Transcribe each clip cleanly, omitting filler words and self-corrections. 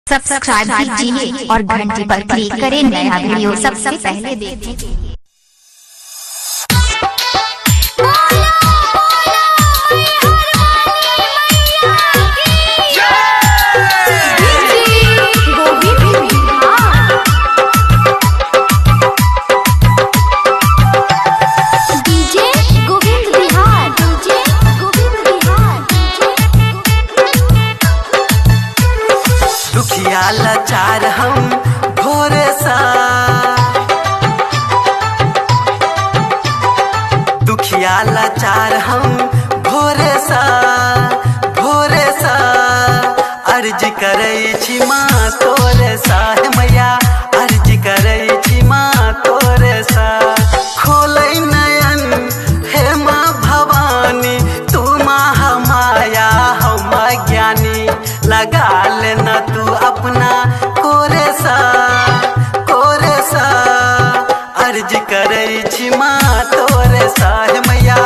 Subscribe कीजिए और घंटी पर क्लिक करें नया वीडियो सबसे पहले देखने के लिए। दुखिया लाचार हम भोरे सा, दुखिया लाचार हम भोरे सा, भोरे सा अर्ज करै छी माँ तोरे सा, हे मैया अर्ज करै छी माँ तोरे सा। खोलै नयन हे माँ भवानी, तू माँ माया हम ज्ञानी, लगा लेना तू अपना कोरे सा, कोरे सा अर्ज करै छी माँ तोरे सा, हे मैया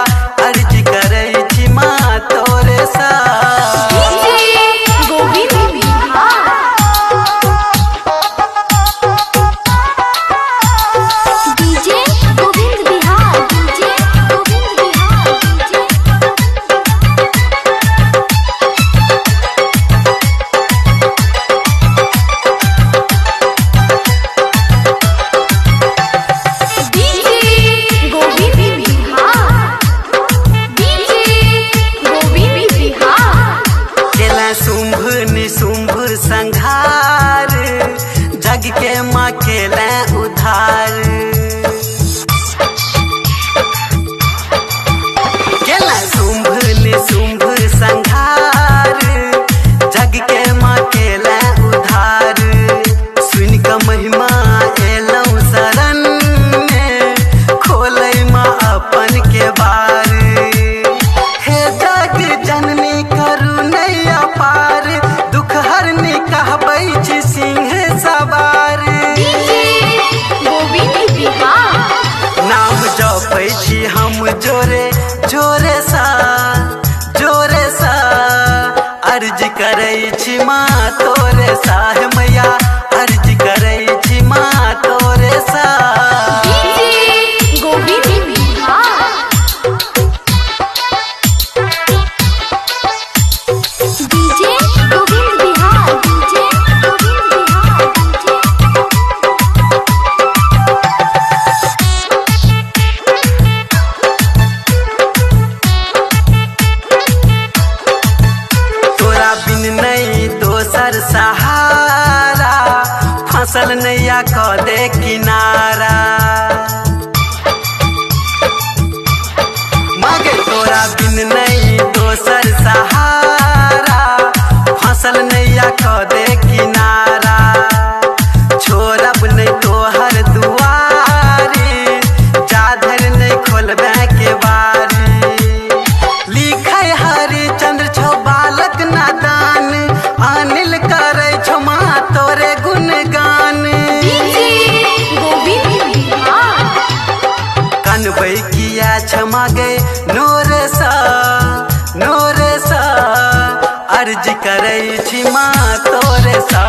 अर्ज करै छी माँ तोरे सा। शुंभ संघार जग के माँ केले उधार, केला शुंभ निशुंभ संघार जग के माँ केले उधार। सुन के महिमा एलौं शरण में, खोलै माँ अपन के बार। हे जग जननी करू नैया पार, दुख हरनी कहबै छी सिंह सवार। नाम जपै छी हम जोरे जोरे सा, जोरे सा अर्ज करै छी माँ तोरे सा, हे मैया अर्ज करै छी माँ तोरे सा। दोसर सहारा फसल नैया क दे किनारा, मगर तोरा बिन नहीं दोसर सहारा फसल नैया क दे किनारा। छोड़ब नहीं तोहर दुआरी, जाधर नहीं खोलबे के बारी। लिखै हरिचंद्र छौ बालक नादान, अनिल करै छौ माँ तोरे गुणगान। कनबै किया क्षमा गे नोरे सा, नोरे सा अर्ज करै छी माँ तोरे सा।